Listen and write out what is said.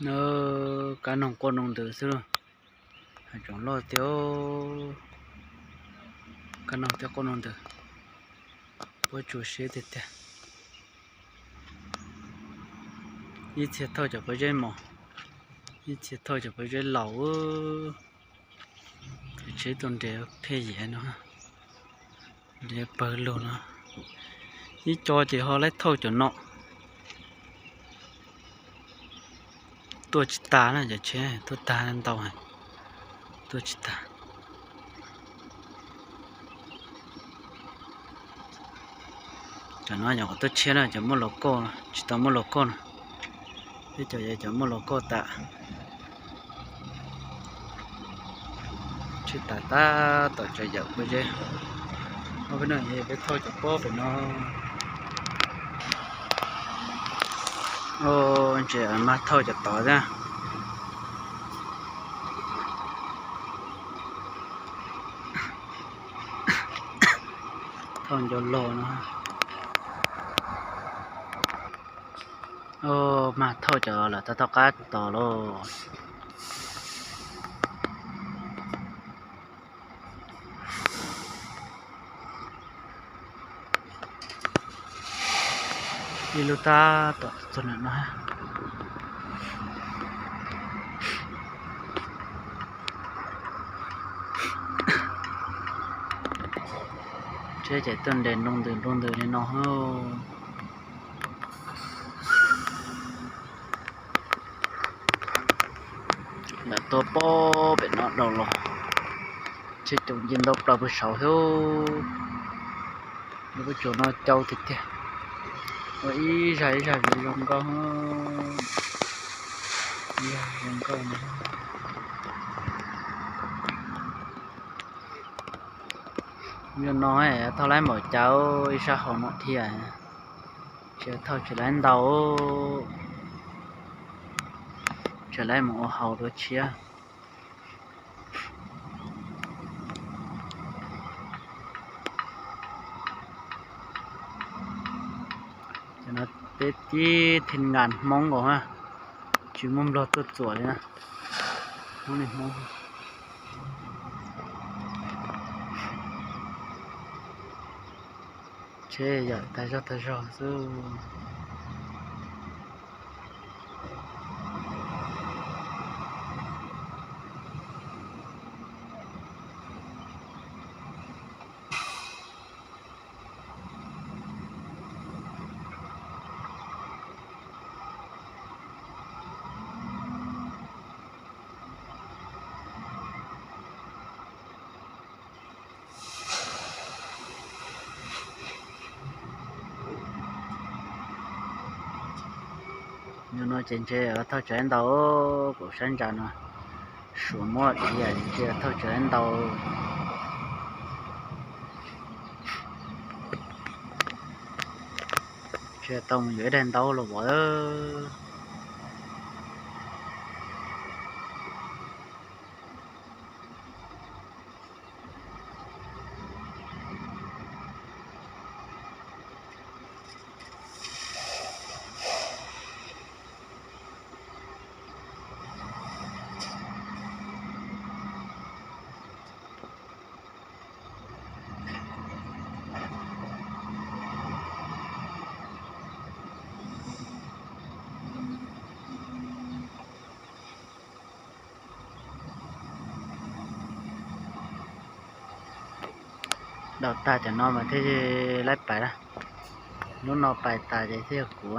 No, kab noog quaj noo ntws xwb lauj. Tsoom loj tiag, kab noog thiab quaj noo ntws. Puab tsuas siab tiag tiag. Ib txhia thauj cov pob zeb mos, ib txhia thauj cov pob zeb laus. Tsheb tuaj nres phiaj yam no, nres pawg lug no. Ib co ces ho laib thauj cov no. Tuaj tsis tag na, cov tsheb tuaj tag ntau, tuaj tsis tag. Cov no yog qhov tuaj tshiab na, cov muaj los koj, tsis tau muaj los koj no. Peb cov yog cov muaj los koj tas. Tsheb tas tab tom tsaws yawm pob zeb. Ob peb no peb thauj cov pob pem no. Ntses mas thauj cov tod thiab. Thauj nco log no. Mas thauj cov lawm tau thauj qab tos lauj. Ib lub tab tom txog ntawm no. Tsheb ces tuaj nres nroo ntws nroo ntws li no. Lawv tuaj pob pem no dhau los, tsheb coob nce ntau plaws puag saud thiab. Lub pob tsuas no cau tiag tiag. Ua ib zag ib zag zoo zoo nkauj, ib zag zoo nkauj. Yog no thauj laib npaum cas ib sab hauv no dhia, tsis thauj tsis laib ntau, tsis laib mus ua hauv dua tshiab. Cov no peb tib thij nkas Hmoob nkaus na, tsis muaj Nplog tuaj txuas li na. Hmoob li Hmoob. Tsheb yawm tag zog tag zog xwb. Yog no ces ntshe thauj tsis laib ntau, kuv saib ntsa no suav muab dhia ces ntshe thauj tsis laib ntau. Ntshe tau mus yuav ib daig ntaub los as. Daus tag cov no mas thiaj laib pais lawm. Lub no pais tas ces thiaj yog kuv.